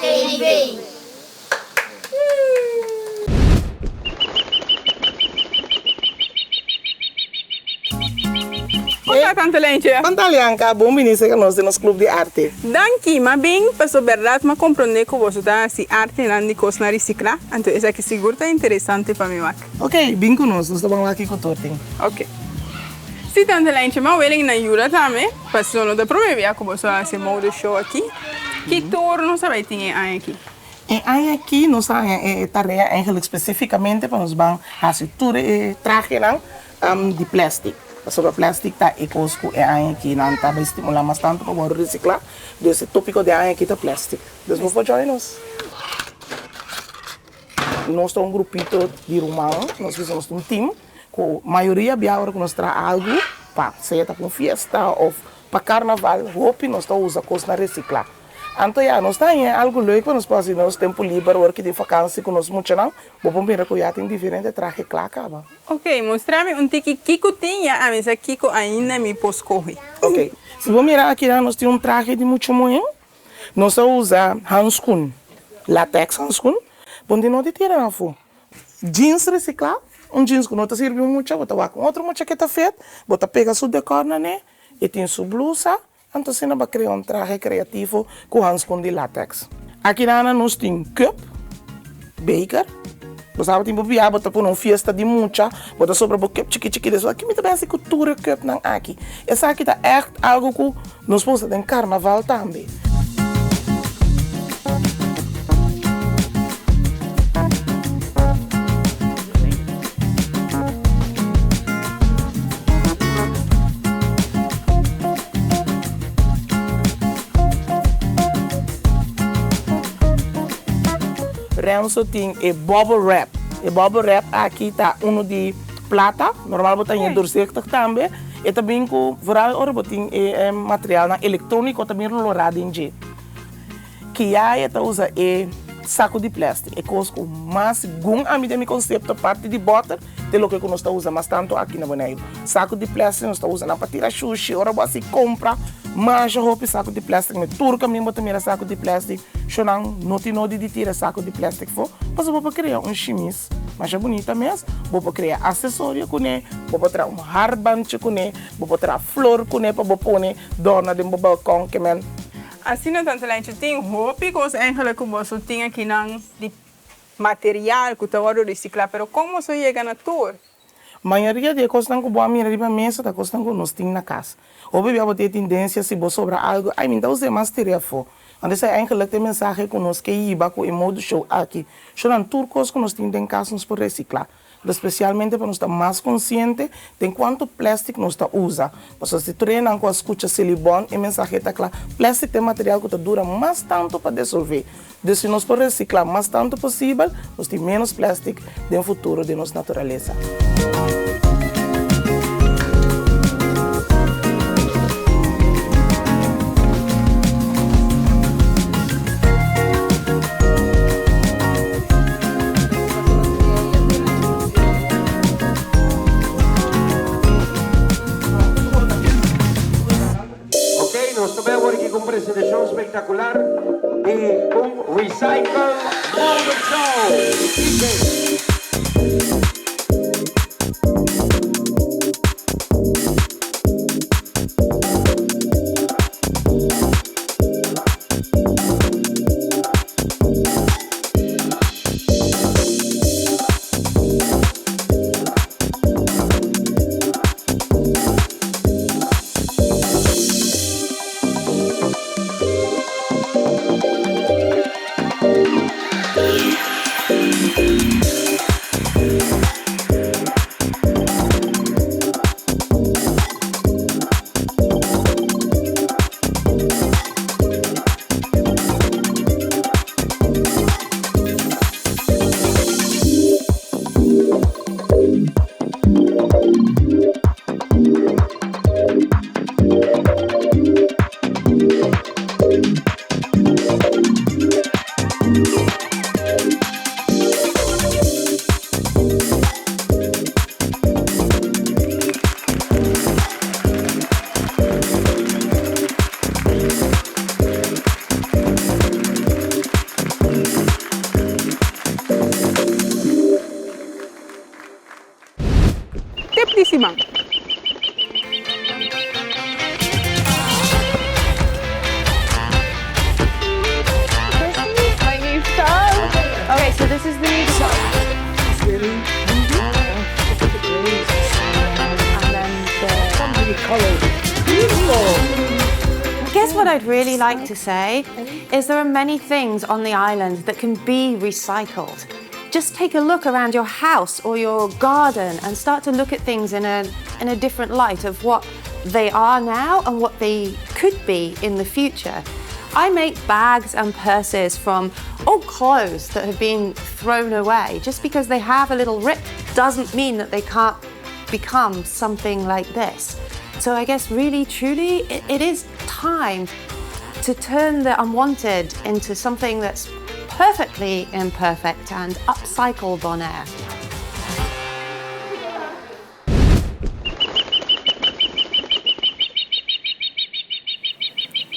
TV. Hola Tante Leentje. Tante Alianka, bon bini serka nos den nos club di arte. Danki, m'a bin paso berdad m'a comprende cu boso ta haci artenan di cosnan recicla, anto esaki sigur ta interesante pa mi wak. Ok, bin cu nos, nos ta ban wak kico tur tin. Ok. Si Tante Leentje, m'a willing na yuda tambe, paso no ta prome bia cu boso a haci mode show aki. Ki tur nos a bay tin e aña aki? E aña aki nos a haña e tarea eigenlijk specificamente pa nos ban haci tur e trahenan di plastic. Pasobra plastic ta e cos cu e aña aki nan ta bay stimula mas tanto pa worde recicla. Dus e topico di e aña aki ta plastic. Dus bo por join nos. Nos ta un grupito di ruman, nos bisa nos ta un team cu mayoria bia ora cu nos traha algo pa sea ta pa un fiesta of pa carnaval hopi nos ta usa cosnan recicla. Anto ya, nos ta haña algu leuk pa nos por hasi nos tempu liber ora ki tin fakansi ku nos muchanan. Bo por mira ku ya tin diferente trahe kla kaba. Ok, mustra mi un tiki kiko tin ya ami sa kiko ainda mi por skohe. Ok, si bo mira akinan nos tin un trahe di mucha muhé. Nos a usa hanskun, latex hanskun. Bo no tin no di tira nan afó. Jeans resiklá, un jeans ku no ta sirbi un mucha, bo ta wak un otro mucha ke ta fet, bo ta pega su dekòr na ne, e tin su blusa. Anto asina bo a krea un trahe kreativo ku hanskun di latex. Aki nan nos tin cup, beker. Bo sa bo tin bo bia bo ta pone un fiesta di mucha, bo ta sobra bo cup chiki chiki desu. Aki mi ta bin hasi ku tur e cupnan aki. Esaki ta ègt algu ku nos por usa den karnaval tambe. Renzo tin e bubble wrap. E bubble wrap aki ta uno di plata. Normal bo ta haña doorzichtig tambe. E ta bin ku, vooral ora bo tin e materialnan elektroniko ta bin lorá den dje. Kiai e ta usa e saku di plastic, e kos ku mas gun ami den mi konsepto parti di bòter ta e loke ku nos ta usa mas tantu aki na Boneiru. Saku di plastic nos ta usa nan pa tira shushi, ora bo hasi kompra masha hopi saku di plastic, me tur kamin bo ta mira saku di plastic, shownan no tin nodi di tira saku di plastic afó, pasobra bo por krea un shimis masha bunita mes, bo por krea asesorio kuné, bo por traha un harbandje kuné, bo por traha flor kuné pa bo pone dòrna den bo balkon, ke men. Asina Tante Lencho tin hopi kos eigenlijk ku boso tin akinan di material ku ta wòrdu resiklá, pero kon boso yega na tur? Mayoria di e kosnan ku bo a mira riba mesa ta kosnan ku nos tin na kas. Hopi bia bo tin e tendensia si bo sobra algu, ai mi ta usa e mas tir'é afó. Anto esei eigenlijk ta e mensahe ku nos ke hiba ku e modeshow aki. Shownan tur kos ku nos tin den kas nos por resiklá. Pero spesialmente pa nos ta mas konsiente den kuantu plèstik nos ta usa. Pasobra si tur esnan ku a skucha Silibon e mensahe ta kla, plèstik ta e material ku ta dura mas tantu pa desolvé. Dus si nos por resiklá mas tantu posibel, nos tin ménos plèstik den futuro den nos naturalesa. Ok, nos ta bay awor aki cu un presentacion spectacular di un Recycle Motor Show. DJ. siman. Guess what I'd really like to say is there are many things on the island that can be recycled. Just take a look around your house or your garden and start to look at things in a, in a different light of what they are now and what they could be in the future. I make bags and purses from old clothes that have been thrown away. Just because they have a little rip doesn't mean that they can't become something like this. So I guess really, truly, it, it is time to turn the unwanted into something that's perfectly imperfect and upcycle Bonaire.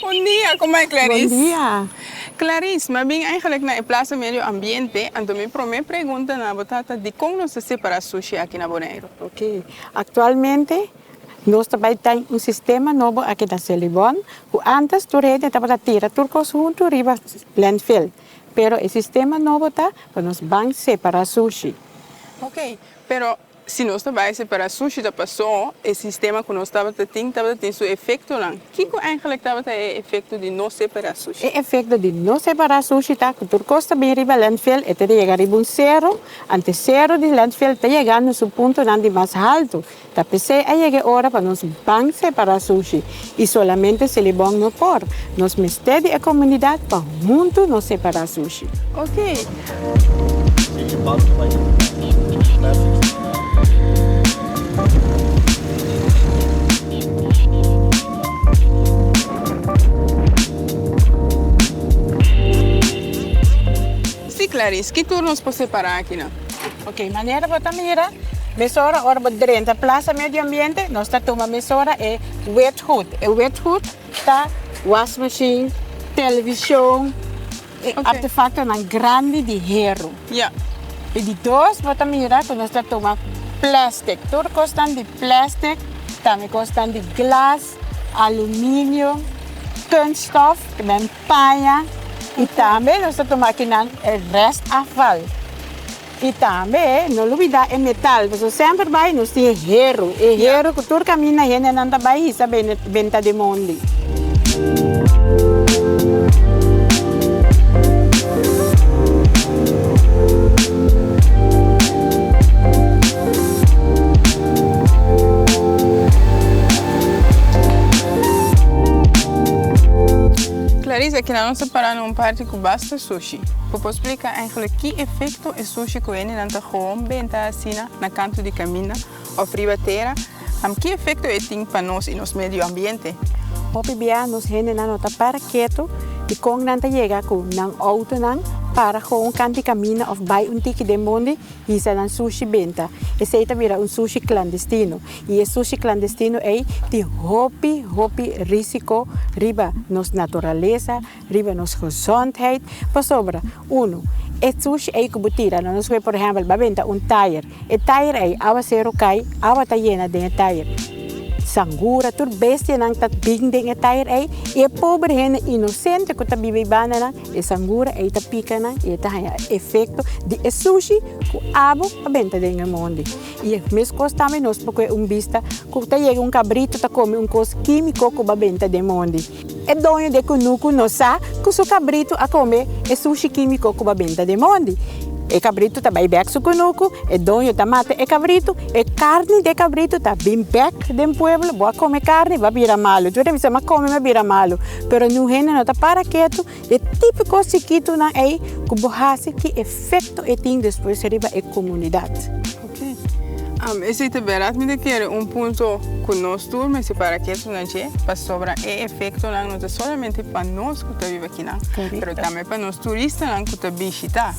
Bon dia, con bai Clarice? Bon dia. Clarice, m'a bin eigenlijk na e Plaza Medio Ambiente, anto mi prome pregunta na bo ta ta dikon nos ta separa sushi aki na Boneiru? Ok, actualmente nos ta bai tin un sistema nobo aki na Selibon ku antes tur hende tabata tira tur kos huntu riba landfill, pero e sistema nobo ta pa nos ban separa sushi. Ok, pero Si nos ta bai separa sushi ta paso e sistema ku nos tabata tin tabata tin su efektonan. Kiko eigenlik tabata e efekto di no separa sushi? E efekto di no separa sushi ta ku tur kos ta bin riba landfill, e ta yega riba un sero, ante sero di landfill ta yega na su puntonan di mas haltu. Ta p'esei a yega e ora pa nos ban separa sushi i solamente Selibon no por. Nos mester di e komunidat pa huntu nos separá sushi. Ok. Sí, Clarice, ki tur nos por separá akinan? Ok, manera bo ta mira, mesora ora bo drenta Plaza Medio Ambiente, nos ta tuma mesora e wetgoed. E wetgoed ta wasmachine, television, e artefactonan grandi di heru. E di dos bo ta mira cu nos ta tuma plastic, tur cosnan di plastic, tambe cosnan di glas, aluminio, kunststof, men paña y tambe nos ta tuma akinan e restafval. Y tambe no lubida e metal, pasobra semper bay nos tin e heru, e heru cu tur caminda hendenan ta bay hisa benta den mondi. Clarissa, kila nos ta para na un parti cu basta sushi. Bo por splica eigenlijk ki efecto e sushi cu hendenan ta gewoon benta asina na canto di caminda of riba tera? Ki efecto e tin pa nos y nos medio ambiente? Hopi bia nos hendenan no ta para ketu di con nan ta yega cu nan autonan para gewoon canti caminda of bay un tiki den mondi hisa nan sushi benta. Esey ta bira un sushi clandestino y e sushi clandestino ey tin hopi hopi risico riba nos naturaleza, riba nos gezondheid, pasobra, uno, e sushi ei ku bo tira, no nos por ehèmpel bo a benta un tayer, e tayer ei awaseru kai, awa ta yena den e tayer, sangura, tur bestianan ta bin den e tayer ei, i e pober hende inosente ku ta biba ei bandanan, e sangura ei ta pika nan i e ta haña efekto di e sushi ku abo a benta den e mondi. I e mes kos tambe nos por kohe un bista ku ta yega un kabritu ta kome un kos kímiko ku bo a benta den mondi. E doño di e kunuku no sa ku su kabritu a kome e sushi kímiko ku ba benta den mondi. E kabritu ta bai bèk su kunuku, e doño ta mata e kabritu, e karni di e kabritu ta bin bèk den pueblo, bo a kome karni, bo a bira malu. Tur a bisa, m'a kome, m'a bira malu. Pero niun hende no ta para ketu e tipo kos chikitunan ei ku bo hasi, ki efekto e tin despues riba e komunidat. Esei ta bèrdat, mi ta kere un punto ku nos tur mester para ketu na dje, pasobra e efektonan no ta solamente pa nos ku ta biba akinan, pero tambe pa nos turistanan ku ta bishitá.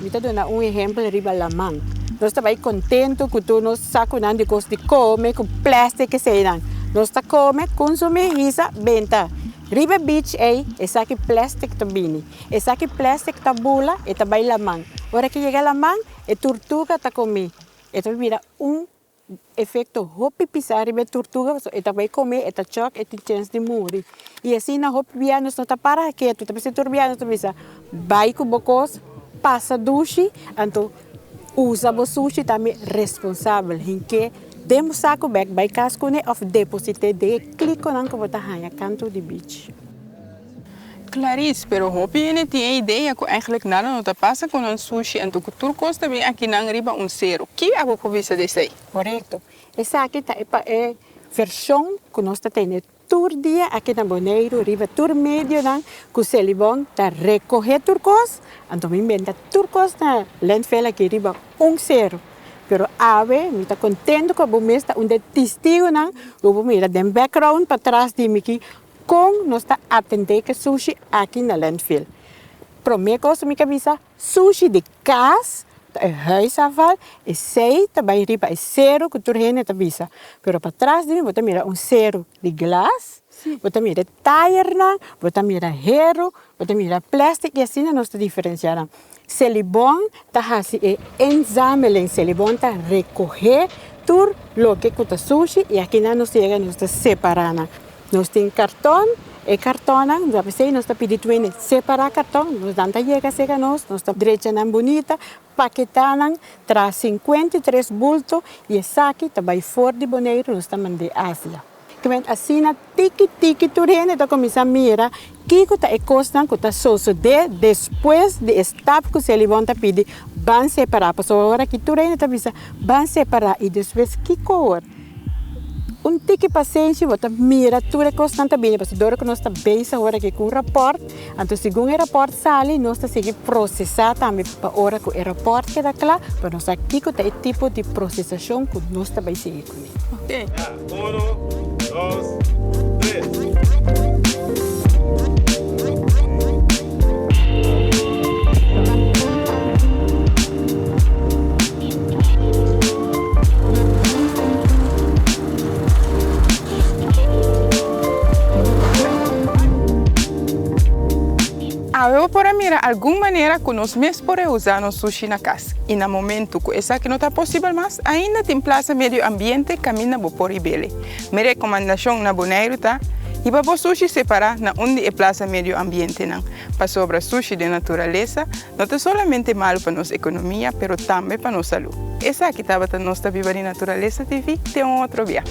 Mi ta duna. duna un ehempel riba laman. Nos ta bai kontentu ku tur nos sakunan di kos di kome ku plastic eseinan. Nos ta kome, kunsumí, hisa, benta. Riba e beach ei esaki plastic ta bini. Esaki plastic ta bula, e ta bai laman. Ora ke yega laman e turtuga ta komí. E ta bira un efecto hopi pisa riba e turtuga pasobra e ta bay come e ta chok e tin chens di muri y asina hopi bia nos no ta para ketu ta bisa tur bia nos ta bisa bay cu bo cos pasa dushi anto usa bo sushi tambe responsabel hinke den bo saco bek bay cas cune of deposite den e cliconan cu bo ta haya canto di beach. Clarice, pero hopi hende tin e idea cu eigenlijk nada no ta pasa cu nan sushi anto cu tur cos ta bin akinan riba un cero. Ki abo por bisa di esey? Corecto. Esaki ta e pa e version cu nos ta tene tur dia aki na Boneiru riba tur medionan cu Selibon ta recoge tur cos, anto mi benta tur cos na landfill aki riba un cero. Pero awe mi ta contento cu abo mes ta un de testigonan cu bo mira den background patras di mi ki Kon nos ta atendé ku e sushi aki na landfill? Promé kos mi ke bisa, sushi di kas, ta e huisafval, esei ta bai riba e seru ku tur hende ta bisa. Pero patras di mi bo ta mira un seru di glas, bo ta mira e tayernan, bo ta mira heru, bo ta mira plastic i asina nos ta diferensiá nan. Selibon ta hasi e inzameling, Selibon ta rekohé tur loke ku ta sushi i akinan nos yega nos ta separá nan. Nos tin karton, e kartonnan, nos a p'esei nos ta pidi tuende separá karton, nos nan ta yega serka nos, nos ta drecha nan bunita, paketá nan, traha 53 bulto i esaki ta bai for di Boneiru nos ta mand'é Asia. Kimen asina tiki tiki tur hende ta kuminsá mira kiko ta e kosnan ku ta sosodé despues di e stap ku Selibon ta pidi ban separá. Pasobra ora ki tur hende ta bisa ban separá i despues kiko awor? Un tiki pasenshi bo ta mira tur e kosnan ta bini pasobra dor ku nos ta bezig ora aki ku un rapòrt anto segun e rapòrt sali nos ta sigui prosesá tambe pa ora ku e rapòrt keda kla pa nos sa kiko ta e tipo di prosesashon ku nos ta bai sigui kuné. Uno, dos, tres. Awe bo por a mira algun manera ku nos mes por reusa nos sushi na kas. I na momentu ku esaki no ta posibel mas, ainda tin plasa medio ambiente kaminda bo por hib'ele. Mi rekomendashon na Boneiru ta, hiba bo sushi separá na un di e plasa medio ambientenan, pasobra sushi den naturalesa No ta solamente malu pa nos ekonomia, pero tambe pa nos salú. Esaki tabata Nos Ta Biba di Naturalesa TV. Te un otro bia.